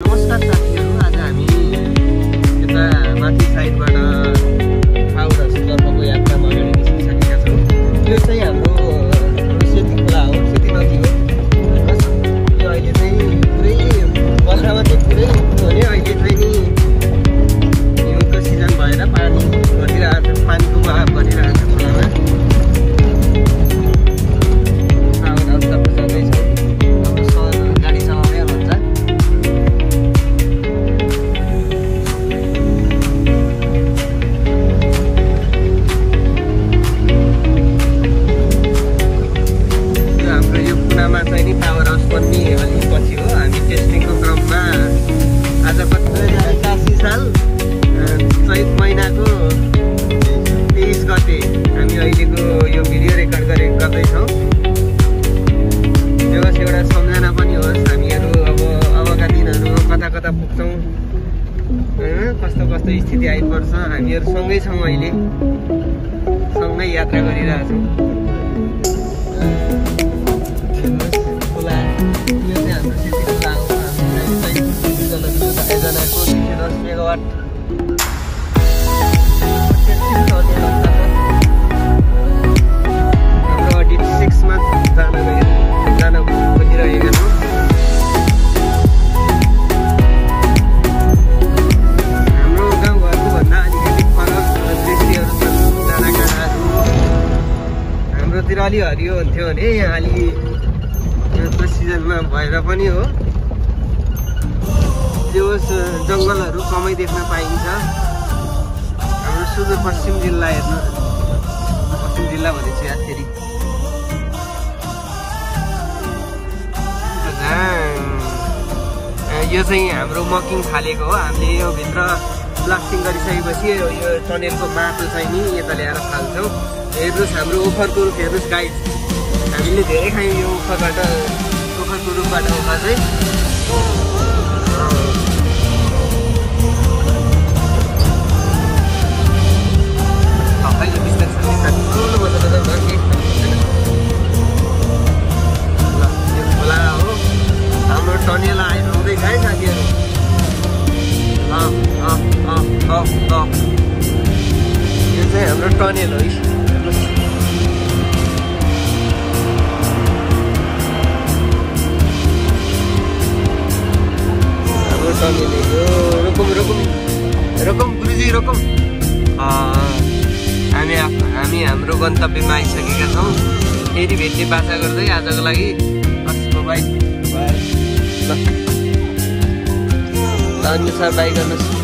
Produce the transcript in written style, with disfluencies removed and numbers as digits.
नमस्कार साथीहरू, आज हामी यता माथि साइडबाट पाउडर तर्फको यात्रामा अगाडि निस्किसकेका छौँ। यो चाहिँ हाम्रो सेती खोला हो, सेती नदी हो। यो अहिले चाहिँ पुरै बर्खामा चाहिँ पुरै भने अहिले चाहिँ नि हिउँको सिजन भएर पानी घटिरहेको छ, पानीको बहाव घटिरहेको छ खोलामा। पावर हाउस बन्ने अलिक पछि हो। हामी टेस्टिङको क्रममा आज 2081 साल चैत महिनाको 23 गते हामी अहिलेको यो भिडियो रेकर्ड गर्दैछौँ। यो एउटा सम्झना पनि होस्, हामीहरू अबका दिनहरू कता कता पुग्छौँ, कस्तो कस्तो स्थिति आइपर्छ। हामीहरू सँगै छौँ, अहिले सँगै यात्रा गरिरहेछौँ। एकजनाको 210 मेगावाट हाम्रो अडिट 6 मा जान खोजिरहेका छौँ। हाम्रो गाउँघरको भन्दा अलिकति फरक दृश्यहरू छन्, डाँडाकाँडाहरू। हाम्रोतिर अलि हरियो हुन्थ्यो भने यहाँ अलि सिजनमा भएर पनि हो, त्यो जङ्गलहरू कमै देख्न पाइन्छ। हाम्रो सुदूरपश्चिम जिल्ला हेर्नु, पश्चिम जिल्ला भनेपछि फेरि यो चाहिँ हाम्रो मकिङ थालेको हो। हामीले यो भित्र ब्लास्टिङ गरिसकेपछि यो टनेलको माटो चाहिँ नि यता ल्याएर फाल्छौँ। हेर्नुहोस् हाम्रो ओखरको रुख, हेर्नुहोस् गाइड, हामीले धेरै खायौँ यो ओखरको रुखबाट। ओखर चाहिँ खोला हो, हाम्रो टनेल आइपुग्दैछ है साथीहरू। यो चाहिँ हाम्रो टनेल हो। हाम्रो टनेल हो। रोकौँ गुरुजी, रोकौँ। हामी हाम्रो गन्तव्यमा आइसकेका छौँ। फेरि भेट्ने बाचा गर्दै आजको लागि बाई। ल अन्य सर बाई गर्नुहोस्।